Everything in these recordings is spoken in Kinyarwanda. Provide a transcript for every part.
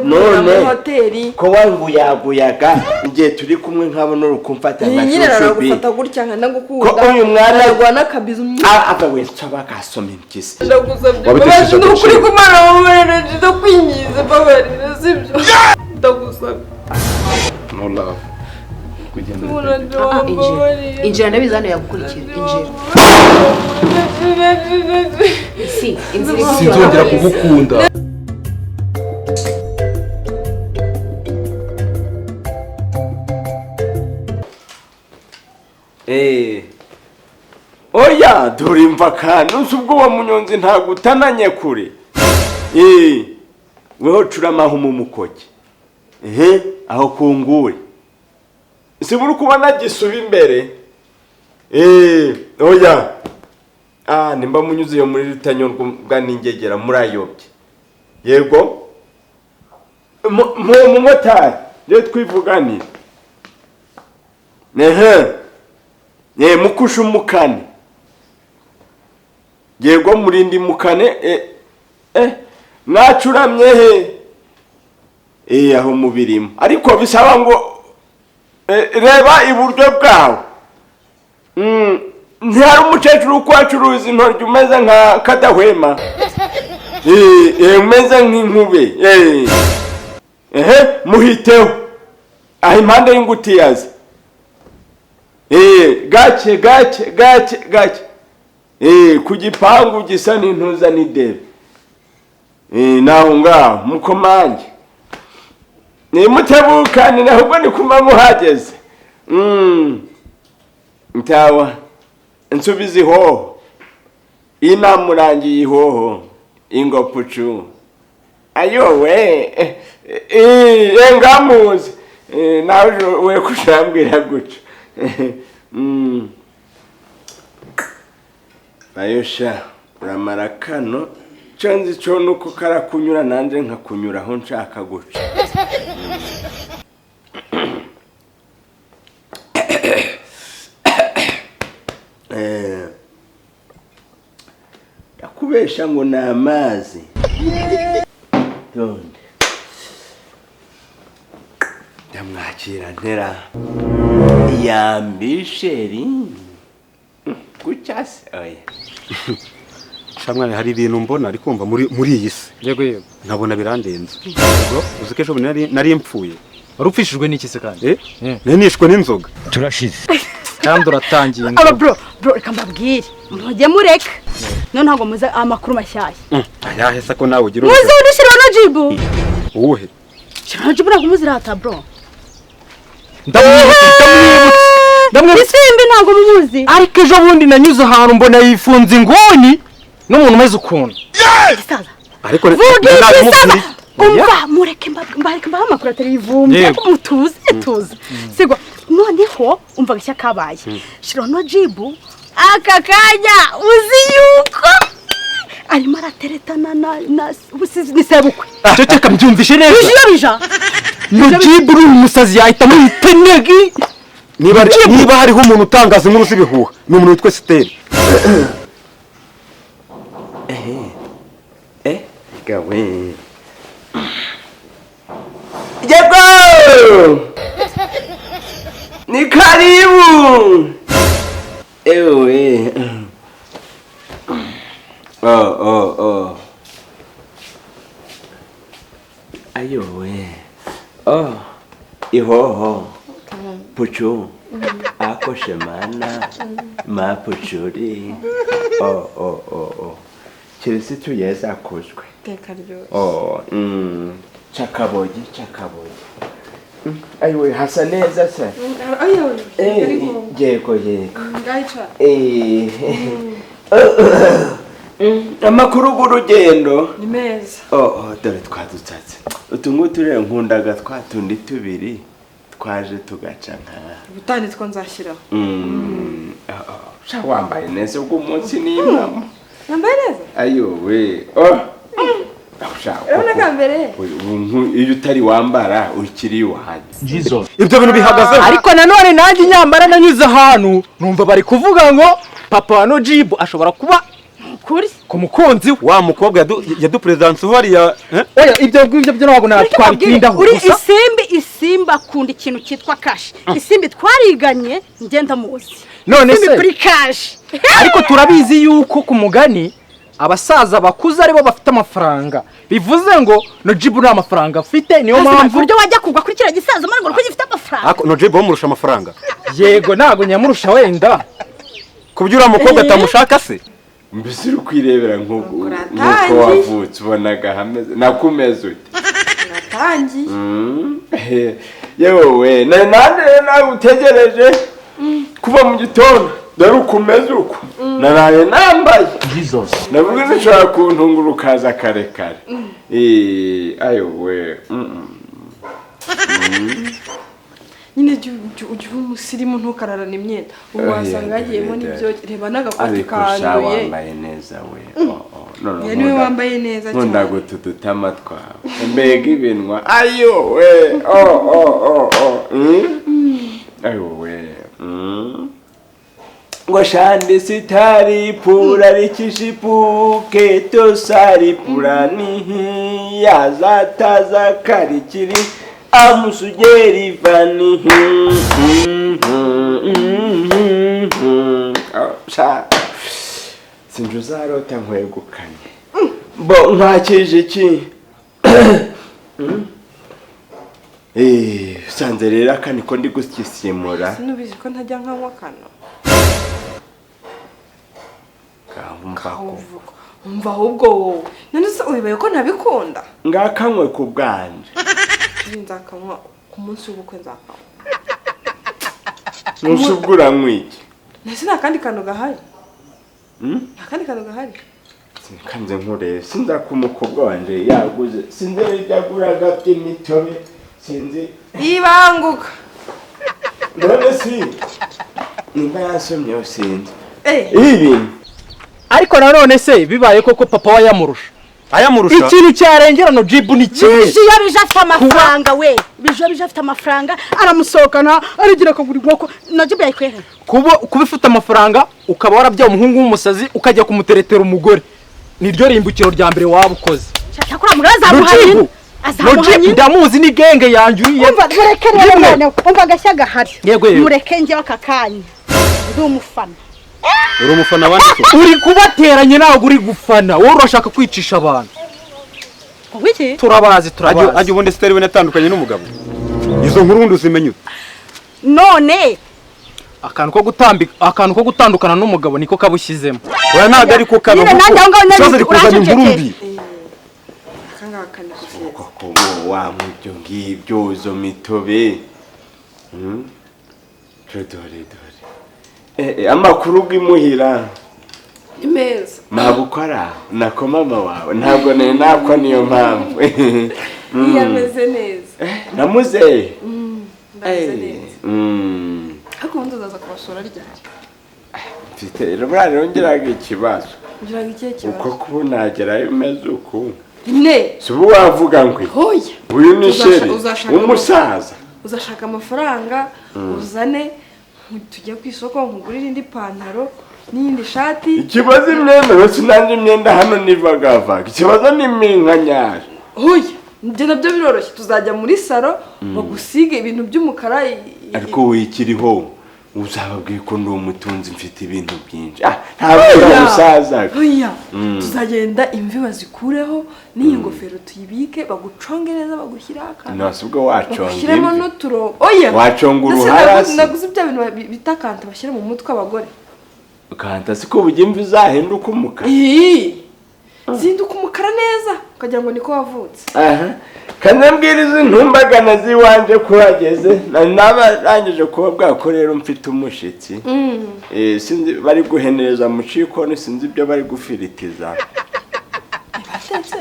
None Muri hoteli. Ko wanguyaguyaga igihe turi kumwe, nkabona uri kumfata nka Nyine shushubi. Aragufata gutya nkanagukunda. Ko uyu mwana- Ararwana akabizu. Ava we, nsaba kasoma impyisi. Ndagusabye Wabitesheje imbabazi, ni ukuri agaciro. kumana mbabarira, ndakwinginze, mbabarira, sibyo? Ndagusabye. No love kugenda. Murajya. Ah, injira, injira, ndabizi hano yagukurikira, injira. Si inzira igukura. Sinzongera kugukunda. Oya, dore imva kandi uzi ubwo uwo munyonzi ntabwo utananye kure. Weho curamaho mu mukoki, ehe, aho kungure si buri kubona gisuba imbere. Oya, ah, nimba munyuze iyo muri rutanyurwa n'ingegera murayobye. Yego, mu mumotari rero twivuganire. Ehe, mukusha umukane. Yego, murindi mukane. Mwacuramye he? Aho mubirimo, ariko bisaba ngo reba iburyo bwawe. Ntihari umukecuru uko acuruza intoryi umeze nka kadahwema? Umeze nk'inkube. Ehe, muhiteho aho impande y'ingutiyazi. Gake gake gake gake. Ku gipangu gisa n'intuza n'idebe. Naho ngaho mukomange, nimutebukane, ahubwo ni kuma muhageze. Ntawa nsubiza ihoho, inamurangiye ihoho ingopucu ayowe. Ngamuzi. Nawe we kushambwira gutyo. Bayosha uramara kano cyo nzi cyo nuko karakunyura nanjye nkakunyuraho nshaka guca. Ndakubesha ngo ni amazi. Tonde ndamwakira ntera yambisheri gucya se, oya. Shamwana, hari ibintu mbona ariko kumva muri iyi si. Yego. Nkabona birandenze. Uzi ko ejo bundi nari mpfuye. Wari upfishijwe n'iki se kandi? Eh, nari nishwe n'inzoga. Turashize. Kandi uratangiye. Aba bro, bro, reka mbabwire, mujye mureka none ntabwo muzi amakuru mashyashya. Ayahe se ko nawe ugira Muzi udushyiraho na jibu? Uwuhe? Shiraho jibu, ntabwo muzirata, bro. Ndamwibutse, ndamwibutse, ndamwibutse. Isimbi, ntabwo mumuzi? Ariko ejo bundi nanyuze ahantu mbona yifunze inguni n'umuntu umeze ukuntu. Gisaza. Ariko Vuga igisaza. nabimubwiye. Umva, mureke mbareke mbahe amakuru atari ivumbi. Yego. Ariko mutuze tuze, sigwa noneho umva agashya kabaye. Shiraho no jibu aka kanya, uzi yuko arimo arateretana na ubusizi ni sebukwe. Ceceka, mbyumvishe neza. Bija bija. Mujibu uri umusazi, yahita muhitenegi. Niba hariho umuntu utangaza inkuru z'ibihuha, ni umuntu witwa Esiteri. Gawe yego, ni karibu ewe. Oh, ayowe, oh, ihoho pucu akoshemana mapucuri. Oh, Kirisitu Yesu akuzwe. Teka ryose. Oh, chakabogi chakabogi. Ayiwe, hasa neza se. Ayowe. Yego. Ngayicara. Amakuru g'urugendo? Ni meza. Oh, dore twadutsatse utu ngutu rero, nkundaga twa tundi tubiri twaje tugaca nka Ubutani two nzashyiraho. Oh, sha wambaye neza ubwo umunsi ni impamo. Yambaye neza. Ayowe, oh. Sha, Urabona ka mbere. Iyo utari wambara ukiri iwanjye. Ibyo bintu bihagazeho. Ariko nanone nanjye nyambara nanyuze ahantu numva bari kuvuga ngo papa wa Nojibu ashobora kuba Ukuri. Ku mukunzi we. Wa mukobwa yaduperezidansi hariya. Oya, ibyo ngibyo byo ntabwo natwabitindaho. Uri Gusa Isimbi, Isimbi akunda ikintu cyitwa cash. Isimbi twariganye, ngenda muzi. None Isimbi se kuri cash. Ariko turabizi yuko ku mugani abasaza bakuze aribo bafite amafaranga, bivuze ngo Nojibu nta mafaranga afite, niyo mpamvu Buryo wajya kugwa kuri kiriya gisaza mara ngo uko gifite amafaranga. Ariko Nojibu bamurusha amafaranga. Yego, ntabwo nyamurusha wenda. Ku byo uriya mukobwa atamushaka se? Mbese uri kwirebera nk'uko Uratangiye. wavutse ubonaga hameze nakumeze ute? Uratangiye. Yewe we, nande nawe utegereje kuva mu gitondo, dore uko umeze, uko naraye nambaye, navuga nshobora kuntungura ukaza kare kare. Ayo we. Nyine jya ujya uba umusirimu, ntukararane imyenda. Ubu wasanga yagiyemo n'ibyo, reba n'agakoti Ariko sha kanduye. Wambaye neza we. Oh, oh. None Ya, niwe wambaye neza nkunda cyane. guta udutama twawe, mbega ibinwa, ayo we, oh oh oh oh. Ayo we. Ngo shande sitari pura rikishipu keto sari pura nihi yazataza karikiri amusugeri vanihi. Oh, sha sinzi uzarota nkwegukanye bo nkakije iki. Usanze rero aka niko ndi gusisimura. Sinubizi ko ntajya nkanywa kano. Umva ko Uvuga umva ahubwo wowe, none se ubibaye ko ntabikunda? Ngakanywe ku bwanje. Ibi nzakanywa ku munsi w'ubukwe, nzakanywa. Ntusi ubwo uranywa iki? Nese nta kandi kantu gahari? Nta kandi kantu gahari. Sinkanze nkurebe, sinza ko umukobwa wanje yaguze, sinzi ibyo aguraga by'imitobe, sinzi. Ibanguka. None si nimba yansomyeho, sinzi. Eh. Ibi. Ariko nanone se bibaye koko papa we yamurusha? Ayamurusha. Ikintu cyarengera Nojibu ni kimwe. Bije iyo bije afite amafaranga we, bije iyo bije afite amafaranga aramusohokana, arigira akagura inkoko. Najibu yayikwereka. Kuba ufite amafaranga ukaba warabyaye umuhungu w'umusazi, ukajya kumuteretera umugore, niryo rimbukiro rya mbere waba ukoze. Cyakora mugabo azamuha nyina. Nojibu Azamuha Nojibu nyina. ndamuzi, ni genge yanjye uriye. Umva, mureke rero. Rimwe. Noneho umva agashya gahari. Yego. Mureke njyewe aka kanya ndi umufana. Uri umufana wa nde? Uri kubateranya, ntabwo uri gufana, wowe urashaka kwicisha abantu. Ngo iki? Turabazi, turabazi. Ajya ubundi Esiteri we natandukanye n'umugabo, izo nkuru wundi uzimenya ute? None Akantu ko gutandukana n'umugabo niko kabushyizemo. Oya, ntabwo ari ko kaba. Nyine nanjye aho ngaho Ikibazo ari kuzana inkuru mbi. Aka ngaka ni keza. Koko wanywa ibyo ngibyo, izo mitobe? Dore dore dore. Amakuru bw'imuhira? Ni meza. Ntabwo ari aho nako mama wawe, ntabwo nari nakwa, niyo mpamvu. Iyo ameze neza. Namuzeye. Ndameze neza. Ariko ubundi uzaza kubasura ryari? Mfite rero buriya rero ngiraga ikibazo. Ngira ngo ikihe Uko kibazo? kuba nagerayo umeze uku, Ne. si ubu wavuga ngo Hoya. uyu ni chéri umusaza. Uzashaka amafaranga uzane, tujye ku isoko nkugurire indi pantaro n'iyindi shati. Ikibazo imyenda yose, nanjye imyenda hano nivagavaga, ikibazo ni iminkanyari. Hoya, ibyo nabyo biroroshye, tuzajya muri salon bagusige ibintu by'umukara. Ariko wikiriho uzababwiye ko ndi umutunzi, mfite ibintu byinshi. Ah, ntabwo uri umusaza. Oya, tuzagenda imvi bazikureho, n'iyi ngofero tuyibike, baguconge neza, bagushyireho akantu. Ntasi ubwo waconga Bagushyiremo imvi. n'uturongo. Oya. Waconga Ndetse uruhara se? Naguze bya bintu bita kanta bashyira mu mutwe abagore. Kanta siko bujya imvi zahinduka umukara? Ii! Zinduka umukara neza ukagira ngo niko wavutse. Aha kandi mbwira izi ntumbagana z'iwanje ko uhageze, nabarangije kuba bwako rero mfite umushitsi. Sinzi bari guhenereza mu cikoni, sinzi ibyo bari gufiritiza. Batetse,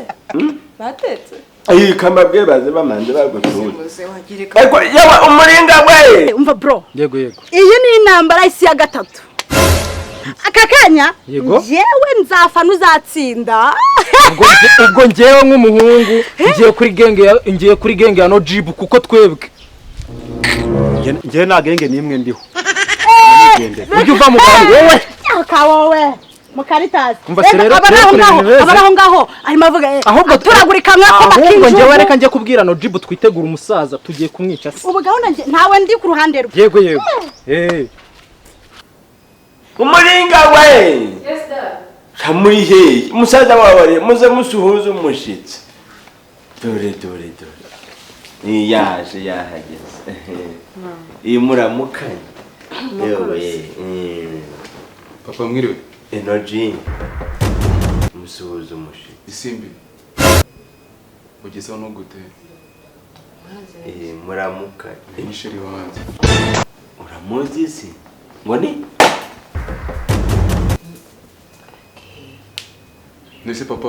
batetse. Iyi kamabwe baze bamanze bagutuza. Muze wagirika. Ariko yewe umuringa we. Umva bro. Yego. Iyi ni intambara y'isi ya gatatu aka kanya. Yego. Njyewe nzafana uzatsinda. Ubwo ngewe nk'umuhungu ngiye kuri genge ya Nojibu, kuko twebwe Njyewe nta genge n'imwe ndiho. Ujya uva mu bantu wowe. Cyaka wowe. Mukaritasi. Umva se rero, aba ari aho rero ngaho, ukuntu bimeze. aba ari aho ngaho arimo avuga Ahubwo aturagurika mwakoma ahubwo njyewe k'injugu. reka njye kubwira Nojibu twitegura umusaza tugiye kumwica se. Ubu gahunda njye ntawe ndi ku ruhande rwe. Yego yego. Eh. Umuringa we. Yes dad. Muri hehe? Umusaza wawe muze musuhuze umushitsi. Dore dore dore. Yaje yahageze. Iyi muramukanye. Yewe. Papa mwiriwe. Energy. Musuhuze umushitsi. Isimbi. Ugezeho no gute? Muramukanye. Ni sheri wanjye. Uramuzi se? Ngo ni? Nese papa.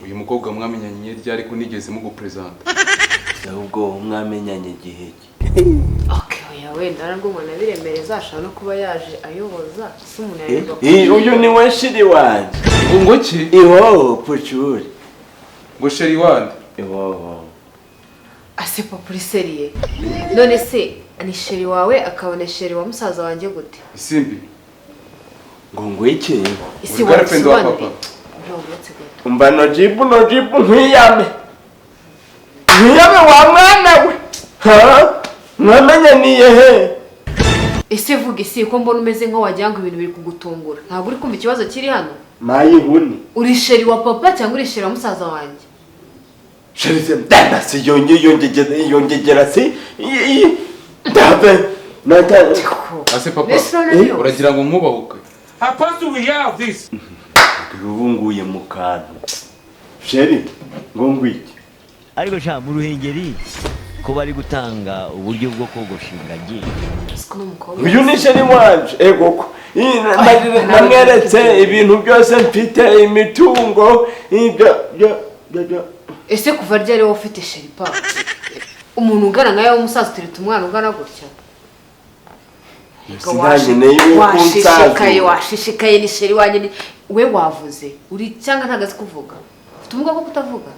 Uyu mukobwa mwamenyanye ryari ko nigeze mugupresenta? Ahubwo mwamenyanye igihe ki? Okay, oya wenda nabwo umuntu abiremereza ashobora no kuba yaje ayoboza se umuntu yayoboza. Uyu ni we shiri wanjye. Ngo ki? Iwowo pucuri. Ngo sheri wanjye. Iwowo. Ase papa uri seriye. None se ni sheri wawe akabona sheri wa musaza wanjye gute? Isimbi. Ngo iki? Isi Uri girlfriend wa papa. Umva Nojibu Nojibu nkwiyame. Nkwiyame wa mwana we. Ha? Mwamenyaniye he? Ese vuga isi ko mbona umeze nko wagira ngo ibintu biri kugutungura. Ntabwo uri kumva ikibazo kiri hano? Mayibuni. Uri sheri wa papa cyangwa uri sheri wa musaza wanjye? Sheri se ndanda si yongegera si ndabe nata. Ase papa. Uragira ngo nkubahuke. How do we have this? Ubu nguye mu kantu. Sheri ngo ngwiki. Ariko sha mu Ruhengeri ko bari gutanga uburyo bwo kogosha ingagi. Uyu ni sheri wanje egoko. Namweretse ibintu byose mfite imitungo ibyo byo. Ese kuva ryari wowe ufite sheri pa? Umuntu ungana nkawe w'umusaza utereta umwana ungana gutya. Washishikaye ni sheri wanjye ni we wavuze uri cyangwa ntagazi kuvuga. Ufite ubumuga bwo kutavuga.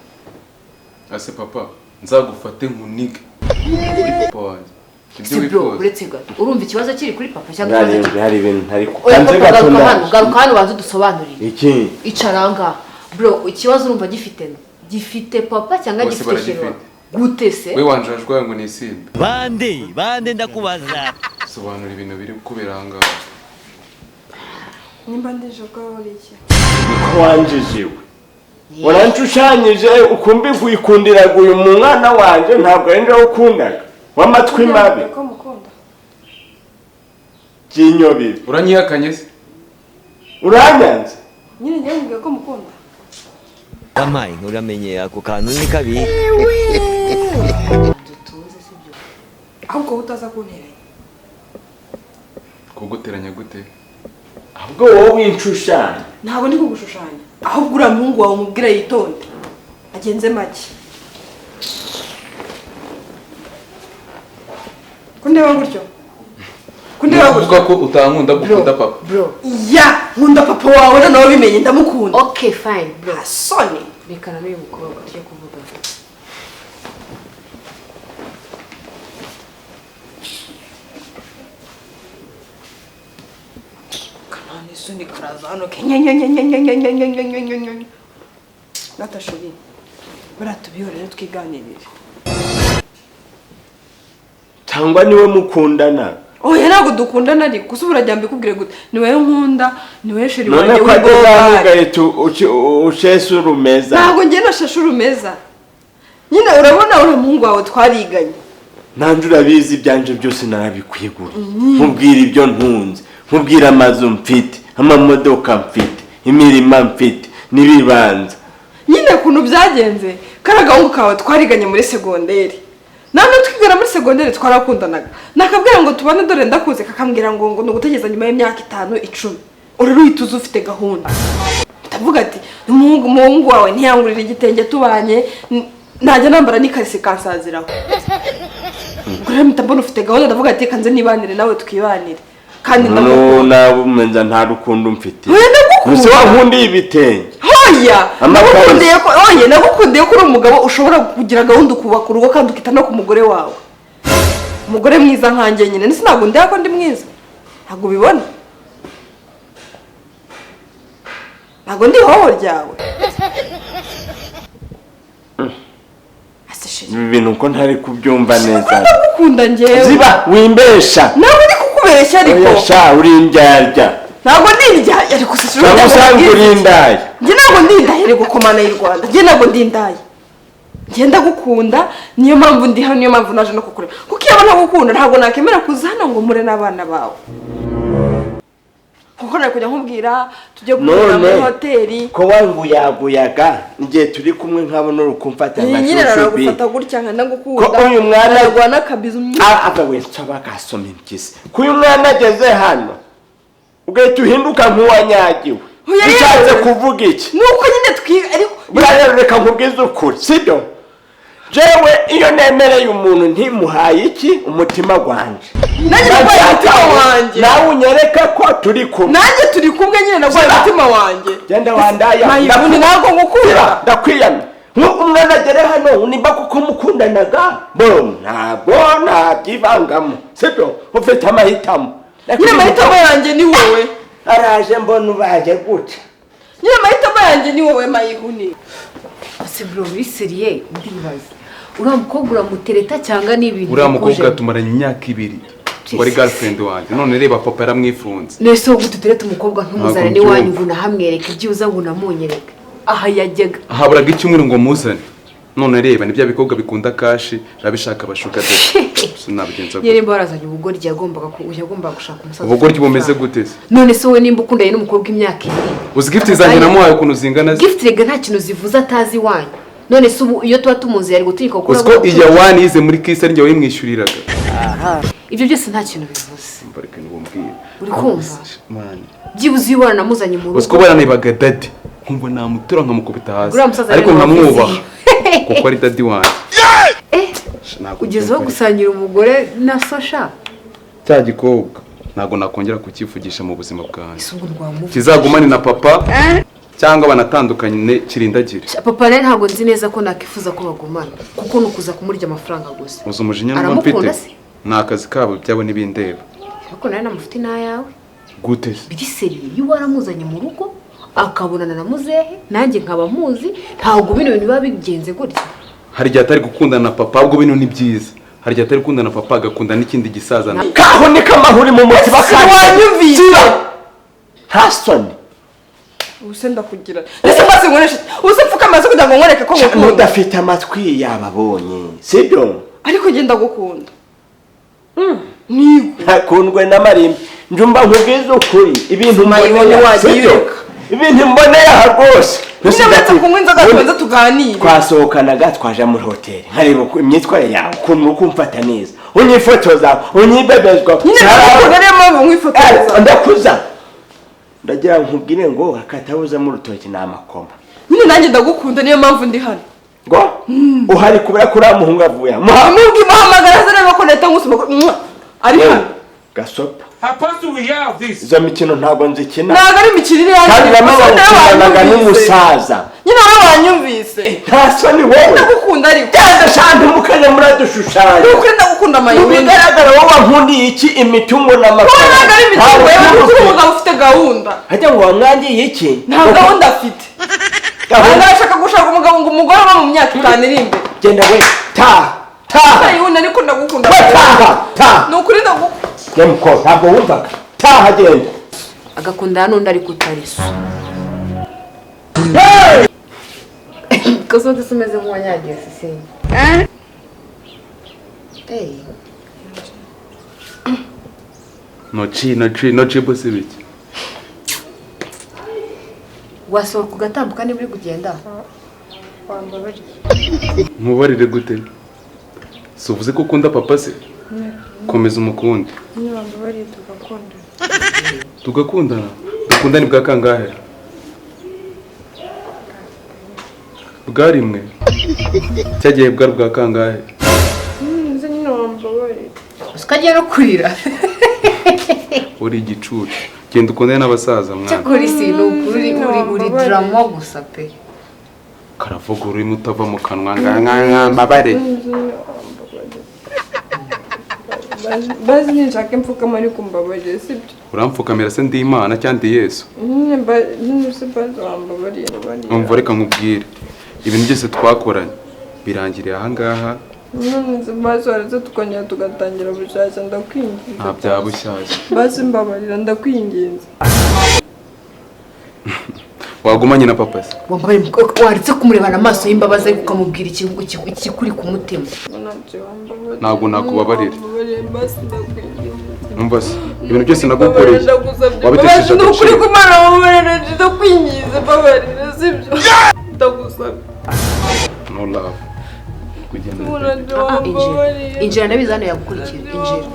Ase papa nzagufate nkunige. Uri papa wanjye. Ibyo wifuza. Uretse gato. Urumva ikibazo kiri kuri papa cyangwa ikibazo hari ibintu ntari kukanze gato. Garuka hano banze dusobanurire. Iki? Icara ngaha. Bro, ikibazo urumva gifite gifite papa cyangwa gifite sheri? Gute se? We wanjajwe ngo ni Isimbi. Bande, bande ndakubaza. Sobanura ibintu biri kubera aha ngaha. Nimba ndije ko uri iki? Niko wanjijiwe. Waranshushanyije ukumbi wikundiraga uyu mwana wanje ntabwo ari nje ukundaga. W'amatwi mabi. Ko mukunda. Kinyo bibi. Uranyihakanye se? Uranyanze? Nyine njye mubwiye ko mukunda. Kamaye uramenye ako kantu ni kabi. Ahubwo utaza kunteranya. Kuguteranya gute? Ahubwo wowe winshushanya. Ntabwo ndi kugushushanya. Ahubwo uriya muhungu wawe umubwira yitonde. Agenze make. Kundeba gutyo. Kundeba gutyo. Uvuga ko utankunda gukunda papa. Bro. Ya, nkunda papa wawe noneho bimenye ndamukunda. Okay fine bro. Asoni. Rekana n'uyu mukobwa tujye kuvuga. Kanani suni karaza hano kenyenyenyenyenyenyenyenyenyenyenyenyenye. Natashuri. Baratubihorere twiganirire. Cyangwa niwe mukundana? Oya ntabwo dukundana ariko gusa urajya mbikubwire gute? Ni wowe nkunda, ni wowe sheri wanjye. None ko ageze usheshe urumeza. Ntabwo njye nasheshe urumeza. Nyine urabona uri umuhungu wawe twariganye. Nanjye urabizi ibyanje byose narabikwigura. Nkubwira ibyo ntunze, nkubwira amazu mfite, amamodoka mfite, imirima mfite, n'ibibanza. Nyine ukuntu byagenze, karagahungu kawe twariganye muri segonderi. None twigana muri segonderi twarakundanaga. Nakabwira ngo tubane dore ndakuze kakambwira ngo ngo nugutegeza nyuma y'imyaka 5 10. Urero uhita ufite gahunda. Ndavuga ati umuhungu wawe ntiyangurira igitenge tubanye najya nambara n'ikarisi kansaziraho. Ubwo rero mpita mbona ufite gahunda ndavuga ati kanze nibanire nawe twibanire. Kandi ndamukunda. No nabumenza nta rukundo mfite. Ndagukunda. Ese wankundiye ibitenge? Hoya! Nagukundiye ko oye nagukundiye ko uri umugabo ushobora kugira gahunda ukubaka urugo kandi ukita no ku mugore wawe. Umugore mwiza nkanjye nyine nisi ntabwo ndeba ko ndi mwiza. Ntabwo ubibona. Ntabwo ndi ihoho ryawe. Ibi bintu ko ntari kubyumva neza. Ndagukunda njyewe. Ziba wimbesha. Ntabwo ndi kukubeshya ariko. Oya sha uri indyarya. Ntabwo ndi indyarya ariko se Cyangwa usanga uri indaya. Njye ntabwo ndi indaya ariko komana y'u Rwanda. Njye ntabwo ndi indaya. Njye ndagukunda niyo mpamvu ndi hano, niyo mpamvu naje no kukureba. Kuko iyo ntagukunda ntabwo nakemera kuza hano ngo mpure n'abana bawe. Kuko nari kujya nkubwira tujye guhurira muri hoteli. Ko wanguyaguyaga igihe turi kumwe nkabona uri kumfata Iyi nyine naragufata gutya nka ndagukunda. Ko uyu mwana ararwana akabiza ava we nsaba gasoma impyisi. Ko uyu mwana ageze hano ugahita uhinduka nk'uwanyagiwe. Bishatse kuvuga iki? Nuko nyine twiga ariko buriya reka nkubwize ukuri, sibyo? Jewe iyo nemereye umuntu ntimuhaye iki umutima gwanje. Nanjye nagwaye umutima wanjye. Nawe unyereka ko turi kumwe. Nanjye turi kumwe nyine nagwaye umutima wanjye. Genda wandaya. Mayibuni ntabwo ngukunda. Ndakwiyamye. Nk'uko umwana agere hano nimba kuko mukundanaga bo ntabwo nabyivangamo, sibyo? Ufite amahitamo. Nyine amahitamo yanjye ni wowe. Araje mbona ubaje gutya. Nyine amahitamo yanjye ni wowe Mayihuni. Ese bro uri seriye ndibaza. Uriya mukobwa uramutereta cyangwa ni ibintu? Uriya mukobwa tumaranye imyaka 2 wari girlfriend wanjye, none reba papa yaramwifunze. Nese wowe utereta umukobwa ntumuzane n'iwanyu ngo unahamwereke ibyiza ngo unamunyereke. Aha yajyaga. Ahaburaga icyumweru ngo muzane. None reba ni bya bikobwa bikunda kashi rabishaka bashuka de. Sinabigenza gute. Yeremba warazanye ubugoryi yagombaga gushaka umusaza. Ubugoryi bumeze gute se? None se wowe nimba ukundanye n'umukobwa imyaka 2. Uzi gift zanjye namuhaye ukuntu zingana? Gift rega nta kintu zivuze atazi iwanyu. None se ubu iyo tuba tumuzi yari gutinyuka gukora. Uziko iya wani yize muri Kisa ari njye wayimwishyuriraga. Ibyo byose nta kintu bivuze. Mbareke nubwo. Uri kumva? Byibuze iyo waranamuzanye mu rugo. Uziko baranebaga daddy nkumva namutura nkamukubita hasi. Ariko nkamwubaha. Kuko ari daddy wanjye. Ugezeho gusangira umugore na Sosha? Cya gikobwa ntabwo nakongera kukivugisha mu buzima bwanjye. Kizagumane na papa cyangwa banatandukanye kirindagire. Papa rero ntabwo nzi neza ko nakifuza ko bagumana kuko nukuza kumurya amafaranga gusa. Uzi umujinya n'uba mfite? Ni akazi kabo byabo n'ibindeba. Ariko nawe namufite n'ayawe. Gute se? Biri seriye iyo waramuzanye mu rugo akabonana na muzehe nanjye nkaba muzi ntabwo bino bintu biba bigenze gutya. Hari igihe atari gukundana na papa ubwo bino ni byiza. Hari igihe atari gukundana na papa agakunda n'ikindi gisaza. Kaho ni kamahuri mu mutima kandi wanyumvise. Nta soni. Ubuse ndakugira. Ese maze nkoresha. Ubuse mfuka amaze kugira ngo nkoreke ko ngukunda. Mudafite amatwi yababonye. Sibyo? Ariko ngenda gukunda. Nigo. Ntakundwe na marimbi. Njumba nkubwize ukuri ibintu mboneye wagiye. Ibintu mboneye aha rwose. Ntibaze kunywa inzoga tubanze tuganire. Twasohokanaga twaje muri hoteli. Nkareba imyitwarire yawe ukuntu ukumfata neza. Unyifotoza, unyibebezwa. Nyine ndakunda niyo mpamvu nkwifotoza. Ndakuza. Ndagira nkubwire ngo akatabuza mu rutoki ni amakoma. Nyine nanjye ndagukunda niyo mpamvu ndi hano. Ngo uhari kubera kuri muhungu avuye. Muhamubwi muhamagara se reba ko neta ngusoma. Ari hano. Gasopa. Apostle, we hear of this. Izo mikino ntabwo nzikina. Ntabwo ari imikino iri hano. Kandi namwe n'umusaza. Nyine wowe wanyumvise. Nta soni wowe. Ndagukunda ariko. Genda shantu mukajya muradushushanya. Nukuri ndagukunda Mayibuni. Mu bigaragara wowe wankundiye iki imitungo n'amafaranga. Ntabwo ari imitungo yewe kuko umugabo ufite gahunda. Hajya ngo wamwangiye iki? Nta gahunda afite. Arashaka gushaka umugabo ngo umugore aba mu myaka 5 iri imbere. Genda we ta ta. Mayibuni ariko ndagukunda. Ta ta. Nukuri ndagukunda. Nyamuko ntabwo wumvaga. Taha genda. Agakunda n'undi ariko utariso. Kosote sumeze nk'uwanyagiye sisi. Eh. No chi bose biki. Wasohoka ugatambuka niba uri kugenda. Wambabariye. Nkubarire gute? Si uvuze ko ukunda papa se? Komeza umukunde. Niba wambabariye tugakundana. Tugakundana? Dukundane bwa kangahe? Bwa rimwe. Cyagiye bwa bwa kangahe? Nze nyine wambabariye. Ukagiye no kurira. Uri igicucu. Genda ukundane n'abasaza mwana. Cyakora isi ni ukuri uri drama gusa pe. Karavuga ururimi utava mu kanwa nga mbabare. Bazi ninshaka imfukama, ariko mbabarire, sibyo? Uramfukamira se ndi Imana cyangwa ndi Yesu? Nyine nyine se bazi wambabariye, mbabariye. Umva, reka nkubwire, ibintu byose twakoranye birangiriye ahangaha. None se bazi waretse tukongera tugatangira bushyashya? Ndakwinginze. Nta bya bushyashya. Basi mbabarira, ndakwinginze. Wagumanye na papa se? Wambaye, waretse kumurebana amaso y'imbabazi ariko ukamubwira ikintu ikikuri ku mutima. Nabyo wambabarira. Ntabwo nakubabarira. Wambabariye basi, ndakwinginze. Umva se, ibintu byose nagukoreye Ndagusabye. wabitesheje Mbabazi, ni ukuri agaciro. kumana, wambabarira, ndakwinginze, mbabarira, sibyo? Ndagusabye. No love, kugenda. Umuntu Ah, ah, injira. wambabariye. Injira, ndabizi hano yagukurikira, injira.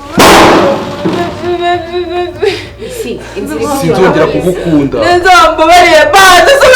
Si inzira. Sinzongera kugukunda. Neza, wambabariye basi se?